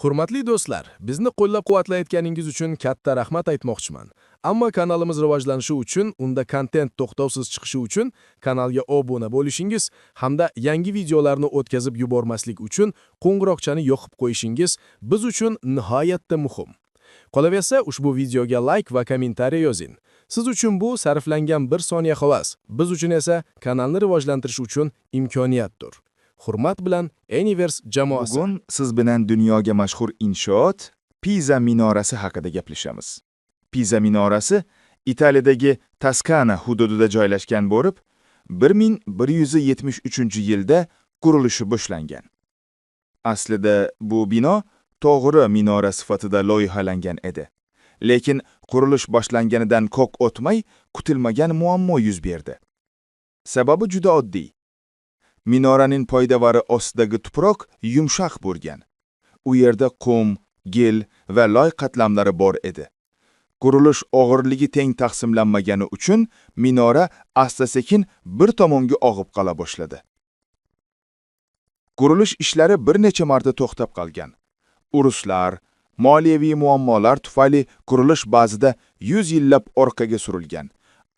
Hurmatli do'stlar, bizni qo'llab-quvvatlayotganingiz uchun katta rahmat aytmoqchiman. Ammo kanalimiz rivojlanishi uchun, unda kontent to'xtovsiz chiqishi uchun kanalga obuna bo'lishingiz hamda yangi videolarni o'tkazib yubormaslik uchun qo'ng'iroqchani yoqib qo'yishingiz biz uchun nihoyatda muhim. Qolaversa, ushbu videoga like va kommentariy yozing. Siz uchun bu sarflangan bir soniya xolos, biz uchun esa kanalni rivojlantirish uchun imkoniyatdir. Hurmat bilan, Anyverse jamoasi. Bugun siz bilan dunyoga mashhur inshoot Piza minorasi haqida gaplashamiz. Piza minorasi Italiyadagi Toskana hududida joylashgan bo'lib, 1173-yilda qurilishi boshlangan. Aslida bu bino to'g'ri minora sifatida loyihalangan edi. Lekin qurilish boshlanganidan ko'p o'tmay kutilmagan muammo yuz berdi. Sababi juda oddiy. Minoraning poydevari ostidagi tuproq yumshoq bo'lgan. U yerda qum, gil va loy qatlamlari bor edi. Qurilish og'irligi teng taqsimlanmagani uchun minora asta-sekin bir tomonga og'ib qola boshladi. Qurilish ishlari bir necha marta to'xtab qolgan. Urushlar, moliyaviy muammolar tufayli qurilish ba'zida 100 yillab orqaga surilgan.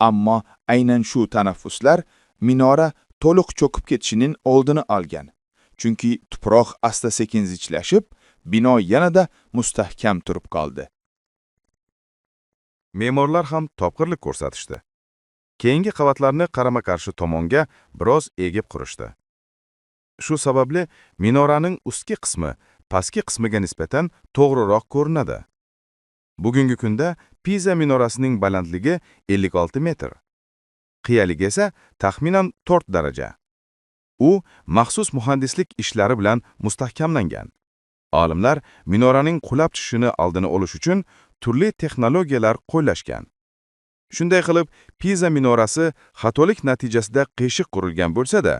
Ammo aynan shu tanaffuslar minora to'liq cho'kib ketishining oldini olgan. Chunki tuproq asta-sekin zichlashib, bino yanada mustahkam turib qoldi. Me'morlar ham topqirlik ko'rsatishdi. Keyingi qavatlarni qarama-qarshi tomonga biroz egib qurishdi. Shu sababli minoraning ustki qismi pastki qismiga nisbatan to'g'riroq ko'rinadi. Bugungi kunda Piza minorasining balandligi 56 metr. Qiyaligi esa taxminan 4 daraja. U maxsus muhandislik ishlari bilan mustahkamlangan. Olimlar minoraning qulab tushishini oldini olish uchun turli texnologiyalar qo'llashgan. Shunday qilib, Piza minorasi xatolik natijasida qiyshiq qurilgan bo'lsa-da,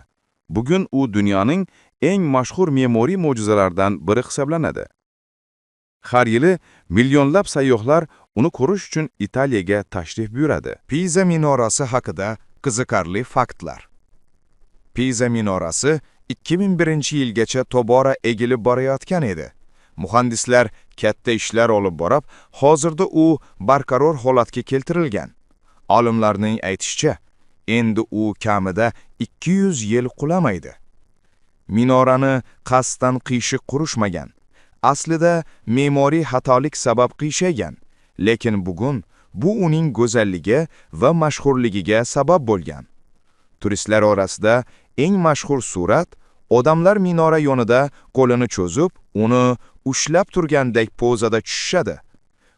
bugun u dunyoning eng mashhur me'moriy mo'jizalaridan biri hisoblanadi. Har yili millionlab sayyohlar uni ko'rish uchun Italiyaga tashrif buyuradi. Piza minorasi haqida qiziqarli faktlar. Piza minorasi 2001-yilgacha tobora egilib borayotgan edi. Muhandislar katta ishlar olib borib, hozirda u barqaror holatga keltirilgan. Olimlarning aytishicha, endi u kamida 200 yil qulamaydi. Minorani qasddan qiyshiq qurishmagan. Aslida me'moriy xatolik sabab qiyshaygan, lekin bugun bu uning go'zalligi va mashhurligiga sabab bo'lgan. Turistlar orasida eng mashhur surat odamlar minora yonida qo'lini cho'zib, uni ushlab turgandek pozada tushishadi.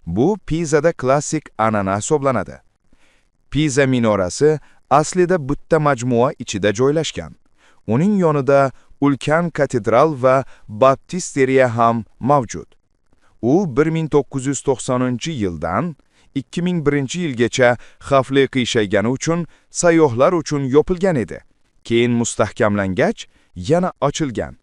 Bu Pizada klassik an'ana hisoblanadi. Piza minorasi aslida bitta majmua ichida joylashgan. Uning yonida ulkan katedral va baptisteriya ham mavjud. U 1990-yildan 2001-yilgacha xavfli qiyshaygani uchun sayyohlar uchun yopilgan edi. Keyin mustahkamlangach, yana ochilgan.